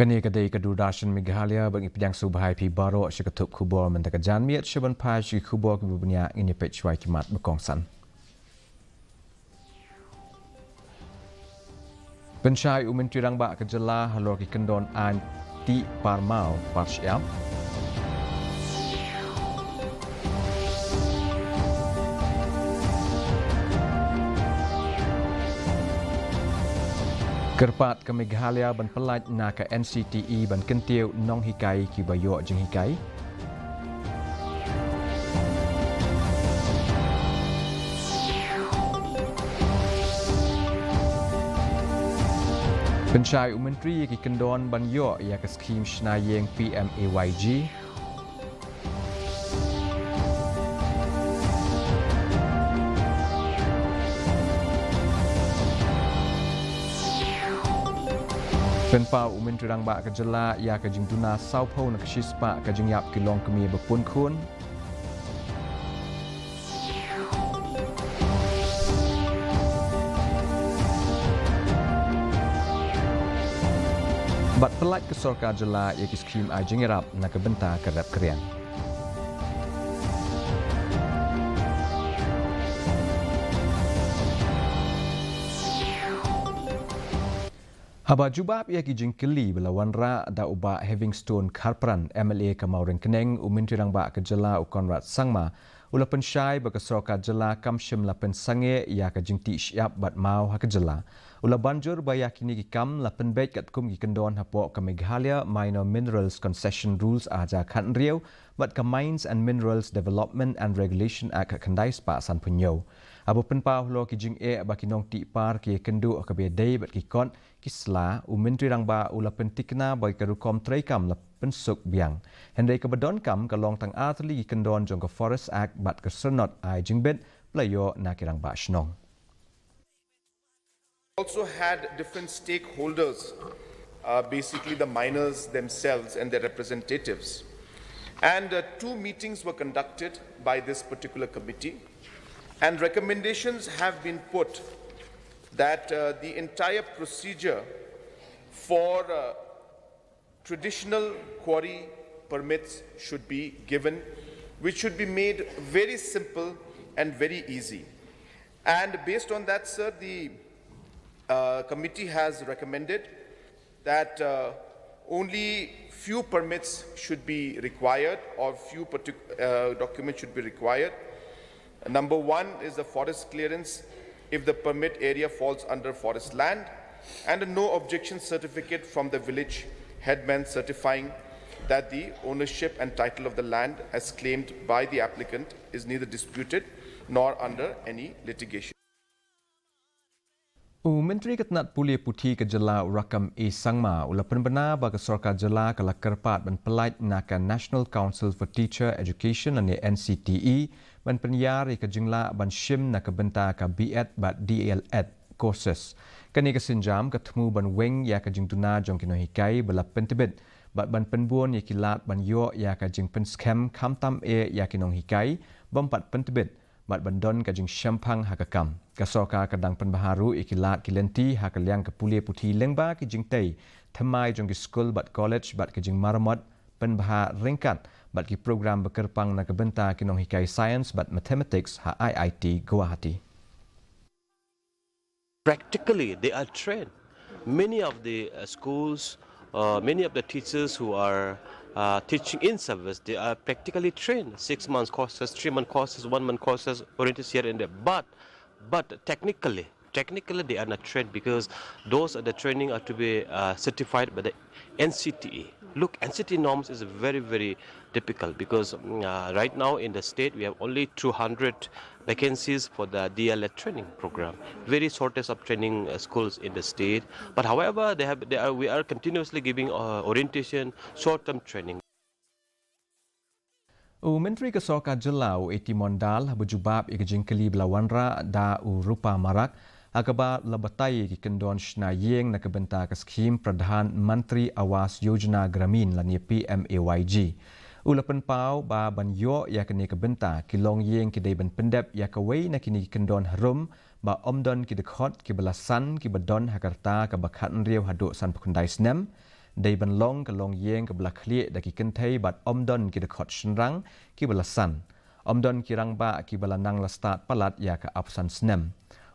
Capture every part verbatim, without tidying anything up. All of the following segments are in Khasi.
Kane ka dei ka Doordarshan Meghalaya, ba ngi pdiang sngewbha ïa phi baroh sha ka thup khubor mynta ka janmiet. Sha ban phai sha ki khubor kiba bniah, ngin ïa peit shuwa ki mat ba kongsan. Pynshai u Myntri Rangbah ka jylla halor ki kyndon aiñ tih par maw par shyiap. Kyrpad ka Meghalaya ban pyllait na ka N C T E ban kyntiew nonghikai kiba ïoh jinghikai. Pynshai u Myntri ïa ki kyndon ban ïoh ïa ka skhim shna ïing P M A Y G. Pynpaw u Myntri Rangbah ka jylla ïa ka jingduna sawphew na ka shispah ka jingïap ki longkmie ba punkhun. Bad pyllait ka sorkar jylla ïa ki skhim ai jingïarap na ka bynta ka rep ka riang. Haba jubab ïa ki jingkylli ba la wanrah da u Bah Heavingstone Kharpran, M L A ka Mawryngkneng, u Myntri Rangbah ka jylla u Conrad Sangma u la pynshai ba ka sorkar jylla kam shym la pynsangeh ïa ka jingtih shyiap bad maw ha ka jylla. U la ban jur ba ïa kine ki kam la pynbeit katkum ki kyndon hapoh ka Meghalaya Minor Minerals Concession Rules ar hajar khathynriew bad ka Mines and Minerals Development and Regulation Act khyndai spah sanphew hynñiew. Haba pynpaw halor ki jingeh ba ki nongtih par ki ïakynduh ha kaba ïadei bad ki kot ki sla, u Myntri Rangbah u la pyntikna ba ka rukom treikam la pynsuk biang. Hynrei kaba donkam ka long tang artylli ki kyndon jong ka Forest Act bad ka syrnod ai jingbit ba la ïoh na ki rangbah shnong. Also had different stakeholders, uh, basically the miners themselves and their representatives. And, uh, two meetings were conducted by this particular committee, and recommendations have been put that, uh, the entire procedure for, uh, traditional quarry permits should be given, which should be made very simple and very easy. And based on that, sir, the, uh, committee has recommended that, uh, only few permits should be required, or few partic-, uh, documents should be required. Number one is the forest clearance if the permit area falls under forest land, and a no objection certificate from the village headman certifying that the ownership and title of the land as claimed by the applicant is neither disputed nor under any litigation. U Myntri ka tnad pule puthi ka jylla u Rakkam A Sangma u la pynbna ba ka sorkar jylla ka la kyrpad ban pyllait na ka National Council for Teacher Education lane N C T E ban pynïar ïa ka jinglah ban shim na ka bynta ka B Ed bad D L Ed courses. Kane ka sienjam ka thmu ban weng ïa ka jingduna jong ki nonghikai ba la pyntbit bad ban pynbun ïa ki lad ban ïoh ïa ka jingpynskhem khamtam eh ïa ki nonghikai bym pat pyntbit bad ban don ka jingshemphang ha ka kam. Ka sorkar ka dang pynbha ruh ïa ki lad ki lynti ha ka liang ka pule puthi lyngba ki jingtei thymmai jong ki skul bad college bad ka jingmaramot pynbha ryngkat bad ki program ba kyrpang na ka bynta ki nonghikai science bad mathematics ha I I T Guwahati. Practically, they are trained. Many of the uh, schools, uh, many of the teachers who are uh, teaching in service, they are practically trained. Six months courses, three month courses, one month courses, orientation here and there. But, but technically, technically they are not trained because those are the training are to be uh, certified by the N C T E. Look, N C T E norms is very, very difficult because mm, uh, right now in the state we have only two hundred vacancies for the D L Ed training program. Very shortage of training uh, schools in the state. But however, they have, they are, we are continuously giving uh, orientation, short-term training. U Myntri ka Sorkar Jylla u A T Mondal haba jubab ïa ka jingkylli ba la wanrah da u Rupa Marak ha kaba la batai ïa ki kyndon shna ïing na ka bynta ka skhim Pradhan Mantri Awas Yojana Gramin lane P M A Y G. U la pynpaw ba ban ïoh ïa kane ka bynta ki longïing ki dei ban pyndep ïa kawei na kine ki kyndon harum ba ym don ki dkhot kiba la san kiba don ha ka rta kaba khathynriew haduh sanphew khyndai snem. Dei ban long ka longïing kaba la khlieh da ki kynthei bad ym don ki dkhot shynrang kiba la san. Ym don ki rangbah kiba la nang la stad palat ïa ka arphew san snem.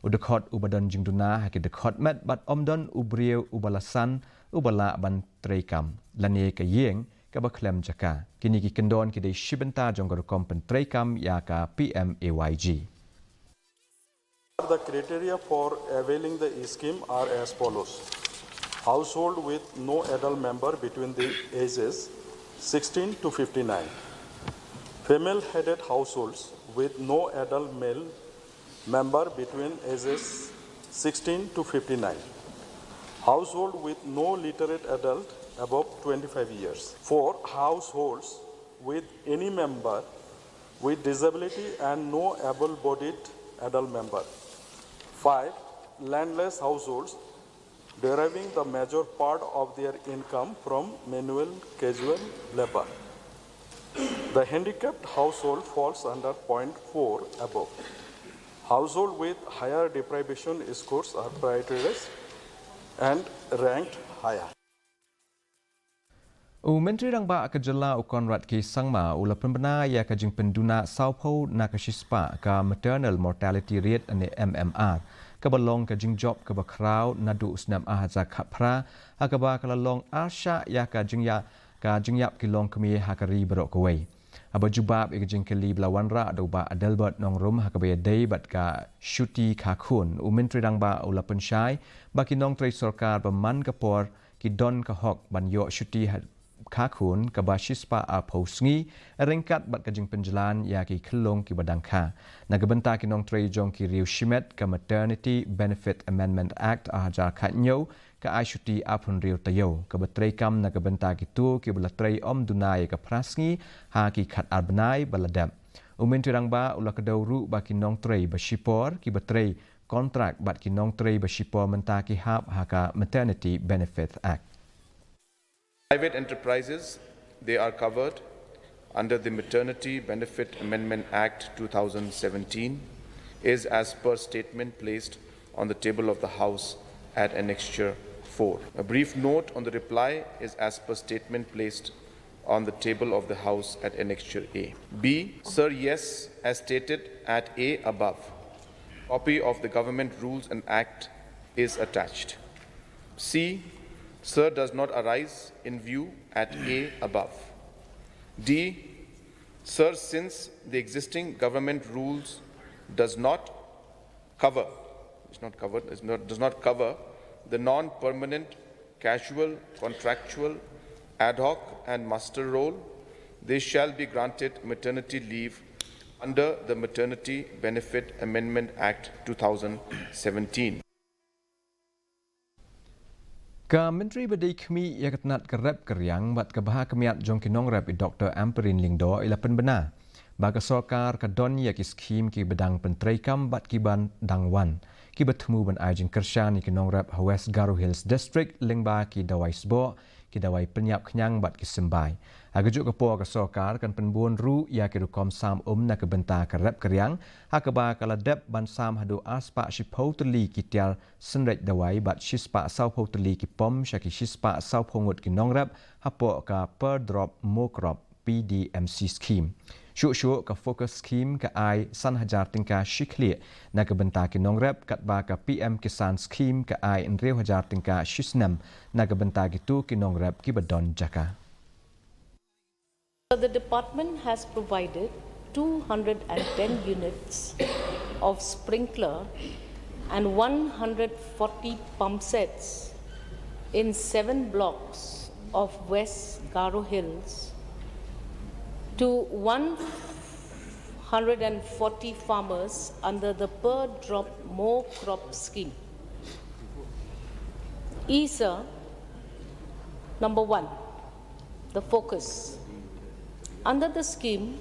U dkhot uba don jingduna ha ki dkhot met bad ym don u briew uba la san uba lah ban treikam lane ka ïing kaba khlem jaka. Kine ki kyndon ki dei shi bynta jong ka rukom pyntreikam ïa ka P M A Y G. The criteria for availing the scheme are as follows. Household with no adult member between the ages sixteen to fifty-nine. Female headed households with no adult male member between ages sixteen to fifty-nine. Household with no literate adult above twenty-five years. Four, households with any member with disability and no able-bodied adult member. Five, landless households deriving the major part of their income from manual casual labor. The handicapped household falls under point four above. Household with higher deprivation scores are prioritized and ranked higher. U Myntri Rangbah ka Jylla u Conrad K Sangma u la pynbna ïa ka jingpynduna sawphew na ka shispah ka maternal mortality rate ne M M R, kaba long ka jingjop kaba khraw naduh u snem ar hajar khatphra, ha kaba ka la long arshah ïa ka jingïa ka jingïap ki longkmie ha ka ri baroh kawei. Haba jubab ïa ka jingkylli ba la wanrah da u Bah Adelbert Nongrum ha kaba ïadei bad ka shuti khakhun, u Myntri Rangbah u la pynshai ba ki nongtrei sorkar ba man ka por ki don ka hok ban ïoh shuti ha khakhun kaba shispah arphew sngi, ryngkat bad ka jingpynjlan ïa ki khyllung kiba dang kha. Na ka bynta ki nongtrei jong ki riew shimet, ka Maternity Benefit Amendment Act ar hajar khathynñiew ka ai shuti arphew hynriew taïew, kaba treikam na ka bynta kito kiba la trei ym duna ïa ka phra sngi ha ki khatar bnai ba la dep. U Myntri Rangbah u la kdew ruh ba ki nongtrei ba shipor, kiba trei kontrak bad ki nongtrei ba shipor mynta ki hap ha ka Maternity Benefit Act. Private enterprises, they are covered under the Maternity Benefit Amendment Act two thousand seventeen, is as per statement placed on the table of the House at Annexure four. A brief note on the reply is as per statement placed on the table of the House at Annexure A. B, sir, yes, as stated at A above. Copy of the government rules and act is attached. C, sir, does not arise in view at A above. D, sir, since the existing government rules does not cover, it's not covered, it's not, does not cover the non-permanent, casual, contractual, ad hoc and muster roll, they shall be granted maternity leave under the Maternity Benefit Amendment Act two thousand seventeen. Ka Myntri ba dei khmih ïa ka tnat ka rep ka riang bad ka bha ka miat jong ki nongrep i Doktor Ampareen Lyngdoh i la pynbna ba ka sorkar ka don ïa ki skhim kiba dang pyntreikam bad kiba dang wan, kiba thmu ban ai jingkyrshan ïa ki nongrep ha West Garo Hills District lyngba ki dawai sboh, ki dawai pynïap khñiang bad ki symbai. Ha kajuh ka por ka sorkar kan pynbun ruh ïa ki rukom sam um na ka bynta ka rep ka riang, ha kaba ka la dep ban sam haduh arspah shiphew tylli ki tiar synreit dawai bad shispah sawphew tylli ki pom sha ki shispah sawphew ngut ki nongrep hapoh ka Per Drop More Crop, P D M C scheme. Shuh shuh ka Focus scheme ka ai san hajar tyngka shi khlieh na ka bynta ki nongrep, katba ka P M Kisan scheme ka ai hynriew hajar tyngka shi snem na ka bynta kito ki nongrep kiba don jaka. The department has provided two hundred and ten units of sprinkler and one hundred forty pump sets in seven blocks of West Garo Hills to one hundred and forty farmers under the Per Drop More Crop scheme. E, sir, number one, the Focus. Under the scheme,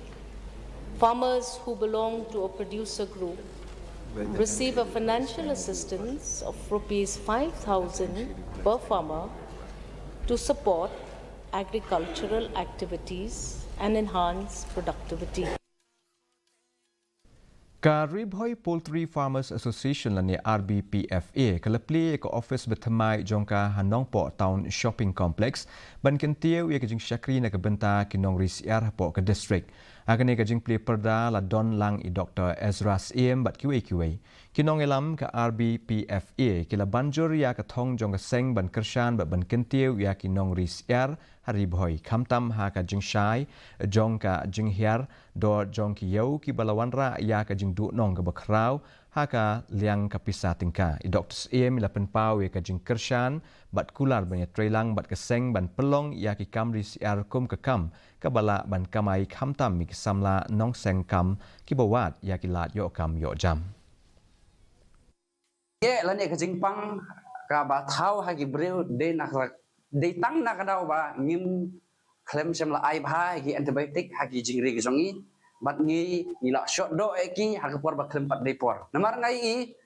farmers who belong to a producer group receive a financial assistance of rupees five thousand per farmer to support agricultural activities and enhance productivity. Ka Ri Bhoi Poultry Farmers Association lane R B P F A ka la plie ïa ka office bathymmai jong ka ha Nongpoh Town Shopping Complex ban kyntiew ïa ka jingshakri na ka bynta ki nongri syiar hapoh ka district. Ha kane ka jingplie pyrda la don lang i Doctor Ezra Syiem bad kiwei kiwei. Ki nongïalam ka R B P F A ki la ban jur ïa ka thong jong ka seng ban kyrshan bad ban kyntiew ïa ki nongri syiar ha Ri Bhoi, khamtam ha ka jingshai jong ka jinghiar dor jong ki ïew kiba la wanrah ïa ka jingduhnong kaba khraw ha ka liang ka pisa tyngka. I Doctor Syiem i la pynpaw ïa ka jingkyrshan bad kular ban ïatreilang bad ka seng ban pynlong ïa ki kam ri syiar kum ka kam kaba lah ban kamai, khamtam ïa ki samla nongseng kam kiba wad ïa ki lad ïoh kam ïoh jam. Ïa lane ka jingpang kaba thaw ha ki briew dei na ka, dei tang na ka daw ba ngim khlem shym la ai bha ha ki antibiotic ha ki jingri ki jong ngi. Bad ngi, ngi la shot doh ïa ki ha ka por ba khlem pat dei por. Namar nga ïohi,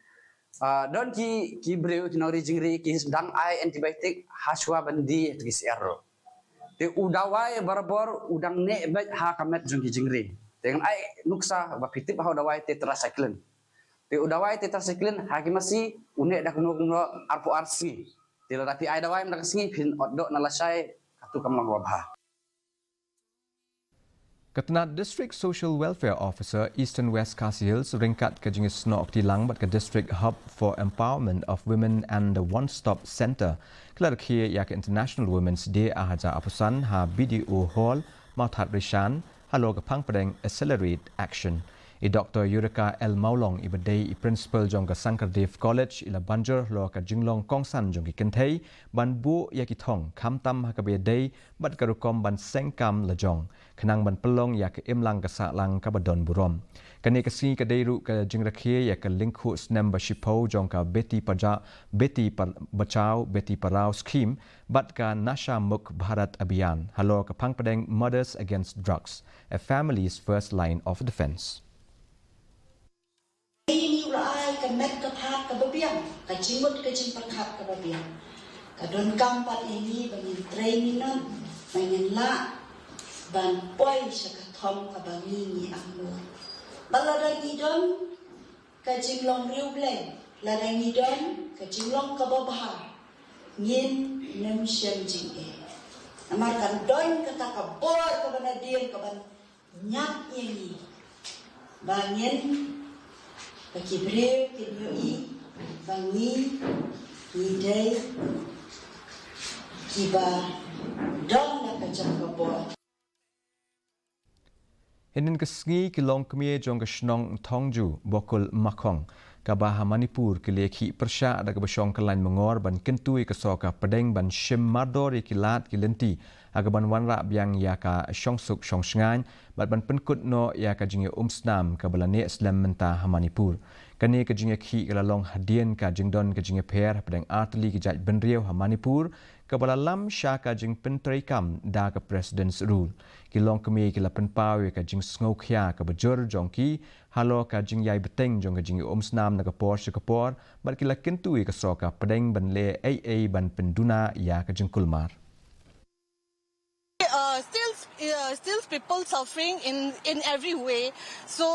ah, don ki, ki briew ki nongri jingri ki dang ai antibiotic ha shuwa ban die ïa ki syiar ruh. Te u dawai barabor u dang neh beit ha ka met jong ki jingri. Te ngan ai nuksa ba phi tip ha u dawai tetracycline. Te u dawai tetracycline ha ki masi u neh da kumno kumno arphew ar sngi. Te lada phi ai dawai mynta ka sngi phin ot doh na lashai, katu kam long kaba bha. Ka tnat District Social Welfare Officer Eastern West Khasi Hills ryngkat ka jingïasnoh kti lang bad ka District Hub for Empowerment of Women and the One Stop Centre ka la rakhe ïa ka International Women's Day ar hajar arphew san ha B D O Hall, Mawthadraishan, halor ka phang pdeng Accelerate Action. I Doctor Yurika L Mawlong iba dei i Principal jong ka Sankardev College i la ban jur halor ka jinglong kongsan jong ki kynthei ban buh ïa ki thong, khamtam ha kaba ïadei bad ka rukom ban seng kam lajong, khnang ban pynlong ïa ka imlang ka sahlang kaba don burom. Kane ka sngi ka dei ruh ka jingrakhe ïa ka lyngkhuh snem ba shiphew jong ka Beti Paja-, Beti Pa-, Bachao Beti Padhao Scheme bad ka Nasha Mukt Bharat Abhiyan halor ka phang pdeng Mothers Against Drugs, a Family's First Line of Defence. Ngi u la ai ka met ka phad kaba biang, ka jingmut ka jingpyrkhat kaba biang. Ka donkam pat ïa ngi ba ngin trei minot, ba ngin lah ban poi sha ka thong kaba ngi ngi am bor. Bad lada ngi don ka jinglong riewblei, lada ngi don ka jinglong kaba bha, ngin nym shem jingeh. Namar kan don kata ka bor kaba nadien kaban ñiad ïa ngi ba ngin, ba ki briew kin ïohi ba ngi, ngi dei kiba don la ka jong ka bor. Hynnin ka sngi ki longkmie jong ka shnong Thongju, Bokul Makhong, kaba ha Manipur ki la ïakhih pyrshah da kaba shong kyllain mangor ban kyntu ïa ka sorkar pdeng ban shim mardor ïa ki lad ki lynti ha kaban wanrah biang ïa ka shongsuk shongshngaiñ bad ban pynkut noh ïa ka jingïaumsnam kaba la neh slem mynta ha Manipur. Kane ka jingïakhih ka la long hadien ka jingdon ka jingïapher hapdeng artylli ki jaitbynriew ha Manipur kaba la lam sha ka jingpyntreikam da ka President's Rule. Ki longkmie ki la pynpaw ïa ka jingsngewkhia kaba jur jong ki halor ka jingïai bteng jong ka jingïaumsnam na ka por sha ka por bad ki la kyntu ïa ka sorkar pdeng ban leh ei ei ban pynduna ïa ka jingkulmar. Uh, still, uh, still people suffering in in every way. So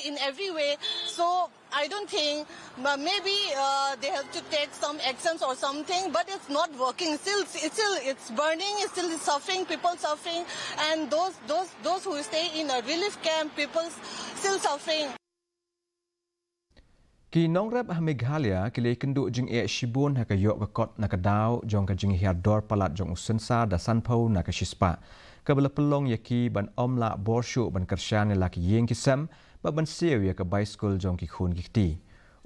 in every way. So I don't think, but maybe uh, they have to take some actions or something. But it's not working. Still, it's still it's burning. It's still suffering. People suffering, and those those those who stay in a relief camp, people still suffering. Ki nongrep ha Meghalaya ki la ïakynduh jingeh shibun ha ka ïoh ka kot na ka daw jong ka jinghiar dor palat jong u synsar da sanphew na ka shispah, kaba la pynlong ïa ki ban ym lah bor shuh ban kyrshan ïa la ki ïing ki sem bad ban siew ïa ka baiskul jong ki khun ki kti.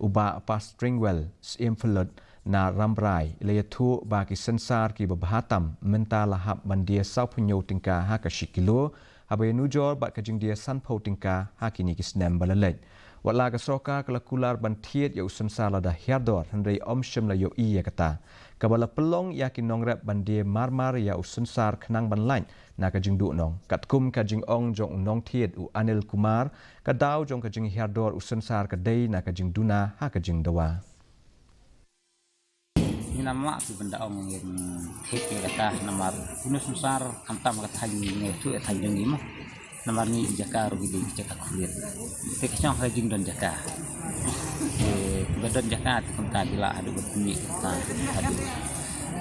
U Bah Pastringwell Syiemphyllut na Rambrai la ïathuh ba ki synsar kiba bha tam mynta la hap ban die sawphew hynñiew tyngka ha ka shi kilo, haba ïanujor bad ka jingdie sanphew tyngka ha kine ki snem ba la leit. Wat la ka sorkar ka la kular ban thied ïa u synsar lada hiar dor, hynrei ym shym la ïohi ïa kata. Kaba la pynlong ïa ki nongrep ban die marmar ïa u synsar khnang ban lait na ka jingduhnong. Katkum ka jingong jong u nongthied u Anil Kumar, ka daw jong ka jinghiar dor u synsar ka dei na ka jingduna ha ka jingdawa. Ngi namar ki bynta ong ngin thied ïa kata namar une u synsar khamtam ka thaiñ, ngi thuh ïa thaiñ jong ngi mo. Namar ngi jaka ruh ki dei ki jaka khuid. Te ki shong ha jingdon jaka. Te kiba don jaka te kumta ki lah haduh ba pynmih kumta haduh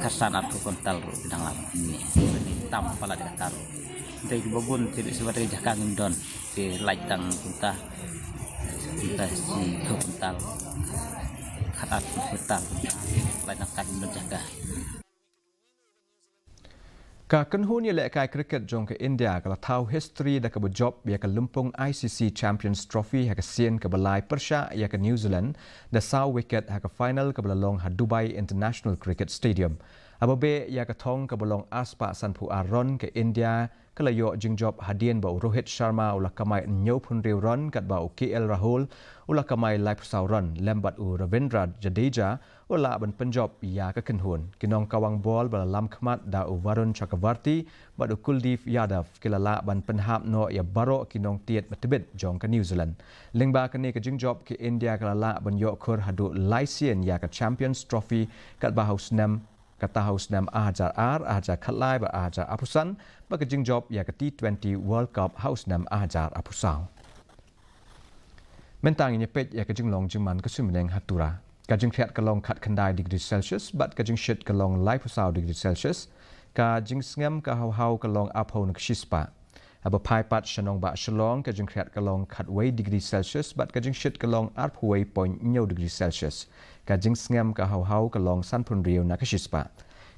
khatsan arphew kuntal ruh ki dang lah pynmih. Te tam palat jaka ruh. Te kiba bun te dei shuh ba dei jaka ngim don. Te lait tang kumta. Kumta shiphew kuntal. Khatar kuntal. Lait tang ka ngim don jaka. Ka kynhun ïalehkai cricket jong ka India ka la thaw history da kaba jop ïa ka lympung I C C Champions Trophy ha ka sien kaba lai pyrshah ïa ka New Zealand da saw wicket ha ka final kaba la long ha Dubai International Cricket Stadium. Haba beh ïa ka thong kaba long arspah sanphew ar run, ka India ka la ïoh jingjop hadien ba u Rohit Sharma u la kamai hynñiewphew hynriew run, katba u K L Rahul u la kamai laiphew saw run, lem bad u Ravindra Jadeja u la lah ban pynjop ïa ka kynhun. Ki nongkawang bol ba la lam khmat da u Varun Chakravarty bad u Kuldeep Yadav ki la lah ban pynhap noh ïa baroh ki nongtied ba tbit jong ka New Zealand. Lyngba kane ka jingjop, ka India ka la lah ban ïoh khur haduh lai sien ïa ka Champions Trophy, katba ha u snem, kata ha u snem ar hajar ar, ar hajar khatlai bad ar hajar arphew san, bad ka jingjop ïa ka T twenty World Cup ha u snem ar hajar arphew saw. Mynta ngin ïa peit ïa ka jinglong jingman ka suiñ bneng ha Tura. Ka jingkhriat ka long khatkhyndai degree Celsius bad ka jingshit ka long laiphew saw degree Celsius. Ka jingsngem ka hawhaw ka long arphew na ka shispah. Haba phai pat sha nongbah Shillong, ka jingkhriat ka long khatwei degree Celsius bad ka jingshit ka long arphew wei point hynñiew degree Celsius. Ka jingsngem ka hawhaw ka long sanphew hynriew na ka shispah.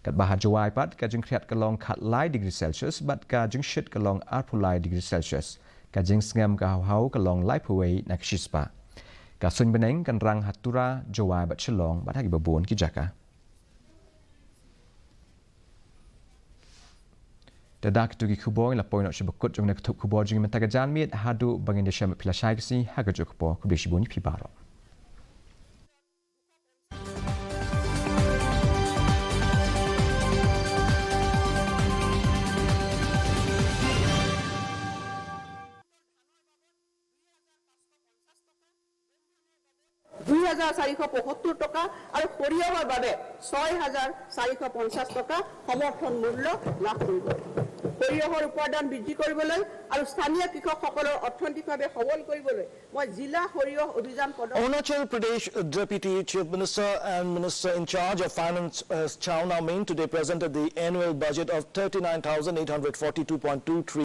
Katba ha Jowai pat, ka jingkhriat ka long khatlai degree Celsius bad ka jingshit ka long arphew lai degree Celsius. Ka jingsngem ka hawhaw ka long laiphew wei na ka shispah. Ka suiñ bneng kan rang ha Tura, Jowai bad Shillong bad ha kiba bun ki jaka. Te da kito ki khubor ngi la poi noh sha ba kut jong kane ka thup khubor jong ngi mynta ka janmiet, haduh ba ngin ïashem bad phi lashai ka sngi ha kajuh ka por, khublei shibun ïa phi baroh. দুই হাজাৰ চাৰিশ পঁসত্তৰ টকা আৰু সৰিয়হৰ বাবে ছয় হাজাৰ চাৰিশ পঞ্চাছ টকা সমৰ্থন মূল্য লাভ কৰিব। সৰিয়হৰ উপাৰ্জন বৃদ্ধি কৰিবলৈ আৰু স্থানীয় কৃষকসকলৰ অৰ্থনৈতিকভাৱে সবল কৰিবলৈ মই জিলা সৰিয়হ অভিযান পদক্ষেপ Arunachal Pradesh Deputy Chief Minister and Minister in charge of Finance, uh, Chawna Mein, today presented the annual budget of thirty-nine thousand eight hundred forty-two point two three